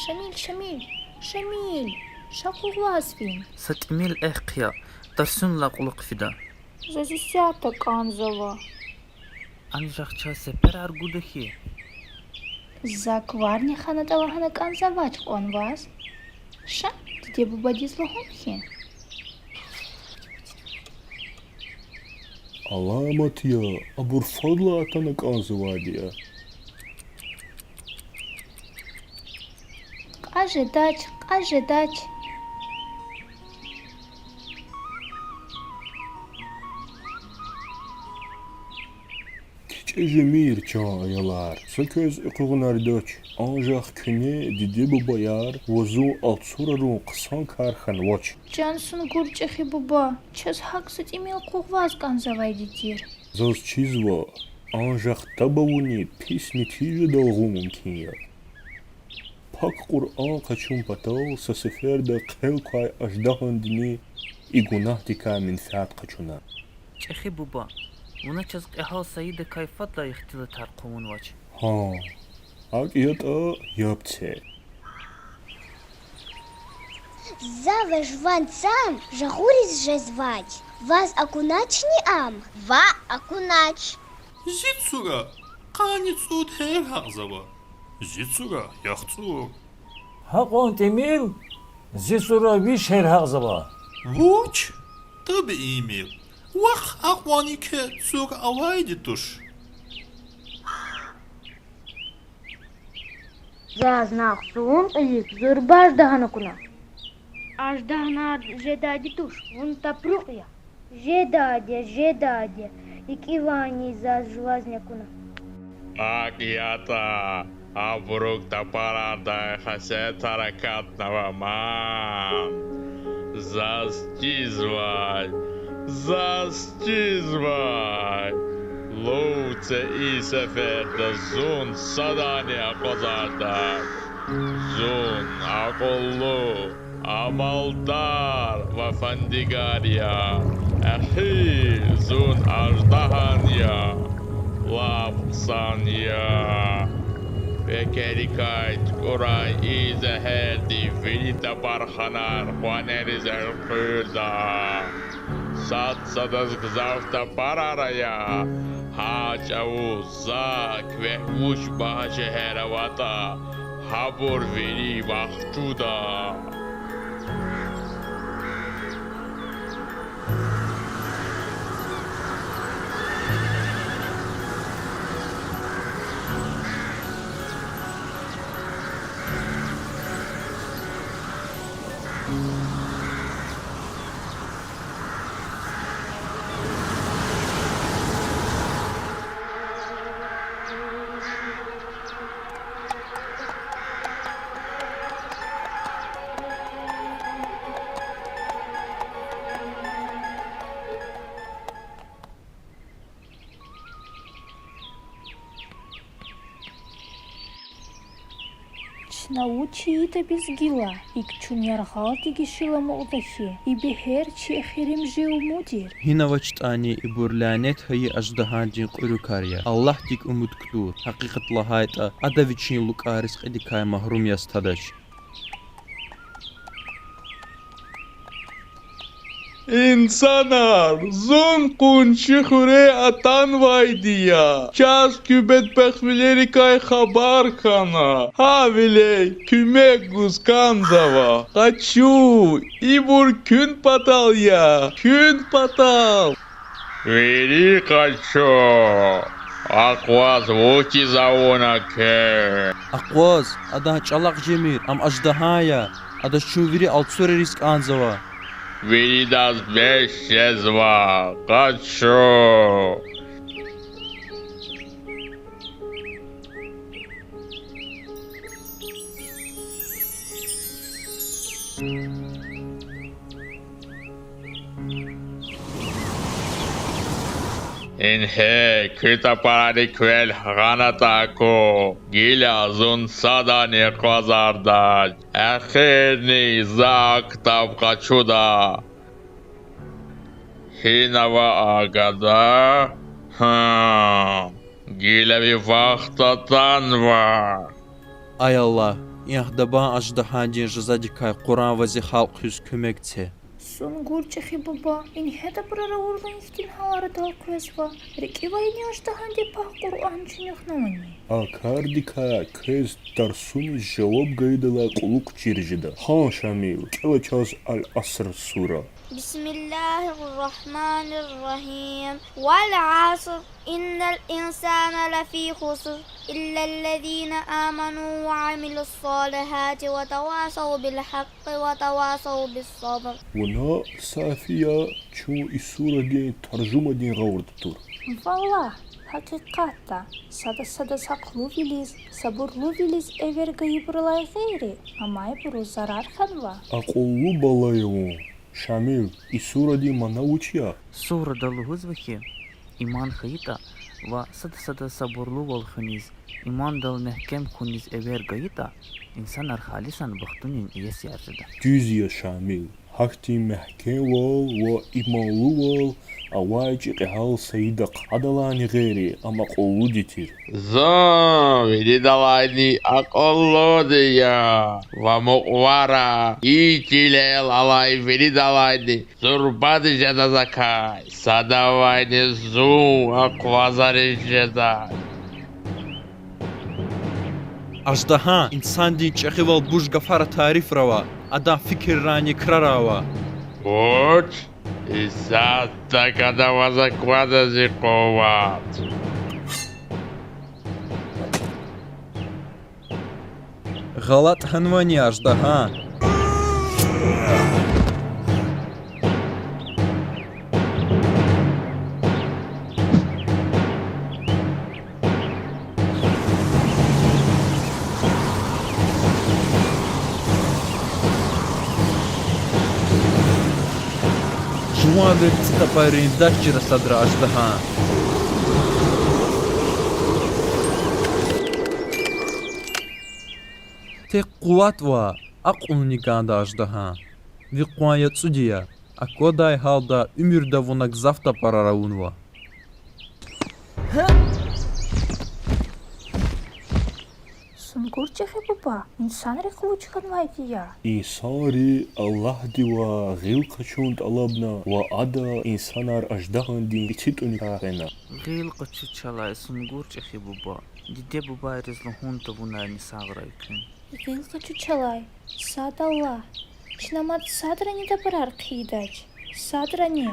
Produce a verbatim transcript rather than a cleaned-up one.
Шамил, Шамил, Шамил, ша къугъваз фин. Са тӀимил эхъ я, тарсунилай кьулухъ фида. Заз исятда кӀанзава. Анжах чаз сеперар гуда хьи. За кварни ханатӀа лагьана кӀанзавач кьван ваз. Ша, диде-бубадиз лугьун хьи. Аламат я, абур фадлай атана кӀанзавайди я. Кьаз жедач, кьаз жедач. КичӀе жемир, чан аялар, са квез экъуьгъунар дач, анжах куьне диде-бубаяр ва зун алцурарун хъсан кар хьанвач. Чан сунгур чӀехи буба, чаз гьакӀ са тӀимил къугъваз кӀанзавайди тир. Заз чизва, анжах таб авуни пис нетижадал гъун мумкин я. Пак Къуръан къачун патал са сеферда хъел квай аждагьандини и гунагьдикай менфят къачуна. ЧӀехи буба, вуна чаз кьегьал Саидакай фадлай ихтилатар хъувунвач. Гьа, акӀ ятӀа, яб це. За ва жуван цан жагъуриз жезвач. Ваз акуначни ам? Ваъ, акунач. Зи цура къанни цӀуд гьер гьакьзава. Зи цура яхцӀур. Гьакьван тӀимил зи цура виш гьер гьакьзава. Вуч? Табиимир. Вахъ акьван еке цур авайди туш. Заз нагъв зун кьилик зурба аждагьан акуна. Аждагьанар жедайди туш, вун тапрукь я. Жедайди я, жедайди я, рикӀивайни заз жувазни акуна. АкӀ ятӀа, абурук тапарардай хесетар акатнава ман. Заз чизвай, заз чизвай. Лув це и сеферда зун садани акъвазардай. Зун акьуллу, амалдар ва фендигар я. Эхир зун аждагьан я. Лап хъсан я. Пекерикай туькӀуьрай и зегьерди вири тапарханар къванериз элкъуьрда. Сад-садаз гзаф тапарар ая. Гьа чӀавуз за квехъ вуч багьа шегьер аватӀа, гьабур вири вахчуда. Чна вуч ийида, бес гила, икӀ чун яргъалди гишила амукьда хьи, и бегьер чи эхиримжи умуд тир. Гьина авачтӀани, ибур лянет хьайи аждагьандин кьуьруькар я. Аллагьдик умуд кутур, гьакъикъат лагьайтӀа, ада вичин лукӀар ризкьидикай магьрум яз тадач. Инсанар, зун къунши хуьре атанвайди я. Чаз куь бедбахтвилерикай хабар хьана, гьавиляй куьмек гуз кӀанзава. Къачу, ибур куьн патал я, куьн патал. Вири къачу, акъваз вучиз авуна куьн? Акъваз, адан чӀалахъ жемир, ам аждагьан я, адаз чун вири алцурариз кӀанзава. Виридаз бес жезва, къачу. Ингье, куь тапарарик квел гъанатӀа аку, гила зун садани акъвазардач. Эхирни за а ктаб къачуда. Гьинава а гада? Гьа, гила ви вахт атанва. Ай Аллагь, И агъдабан аждагьандин жазадикай Къуръан ва зи халкь куьз куьмек це. Сунгур чӀехи буба, ингье тапарар авурла ихьтин гьалара элкъвезва? РикӀи авайни аждагьандин пагь Къуръан чуьнуьхнавани? А кардикай квез тарсуниз жаваб гайидалай кьулухъ чир жеда. Гьа, Шамил, кӀела чаз Аль-Аср сура. بسم الله الرحمن الرحيم. والعصر، إن الإنسان لفي خسر، إلا الذين آمنوا وعملوا الصالحات وتواصوا بالحق وتواصوا بالصبر. Вуна, Сафия, чун и сурадин таржумадин гъавурда тур. Валлагь, гьакъикъатда, сада-садаз гьахълувилиз, сабурлувилиз эвер гайибурулай гъейри, амайбуруз зарар хьанва. Акьуллу бала я вун, Шамил, и сурадин мана вуч я? Сурада лугьузва хьи, иман хьайитӀа ва сада-садаз сабурлувал хуьниз, имандал мягькем хьуниз эвер гайитӀа, инсанар халисан бахтунин иесияр жеда. Дуьз я, Шамил, гьахьтин мягькемвал ва иманлувал авай чӀикьегьал Саидахъ, адалайни гъейри, ам акьуллуди тир. Зун виридалайни акьуллуди я ва мукьвара и чилел алай виридалайни зурбади жеда закай, садавайни зун акъвазариз жеда. Аждагьа инсандин чӀехивал буш гафара тарифрай ава, адан фикиррайни крарай ава. Вуч? Исятда гада ваз аквада зи къуват. ГъалатӀ хьанвани, аждагьа? Жуван верцӀи тапаррин дад чира садра, аждагьа. Тек къуват ва акьулни кӀанда, аждагьа. Ви къван яцӀуди я. Аквадай гьалда уьмуьрда вуна гзаф тапарар авунва. Сунгур чӀехи буба, инсанрихъ вуч хьанвайди я? Инсанри Аллагьдивай гъил къачун тӀалабна ва ада инсанар аждагьандин ици тӀуьникай хвена. Гъил къачу чалай, Сунгур чӀехи буба. Диде-бубайриз лугьун тавунайни сагърай куьн. Гъил къачу чалай, сад Аллагь. Чна мад садрани тапарар хъийидач. Садрани.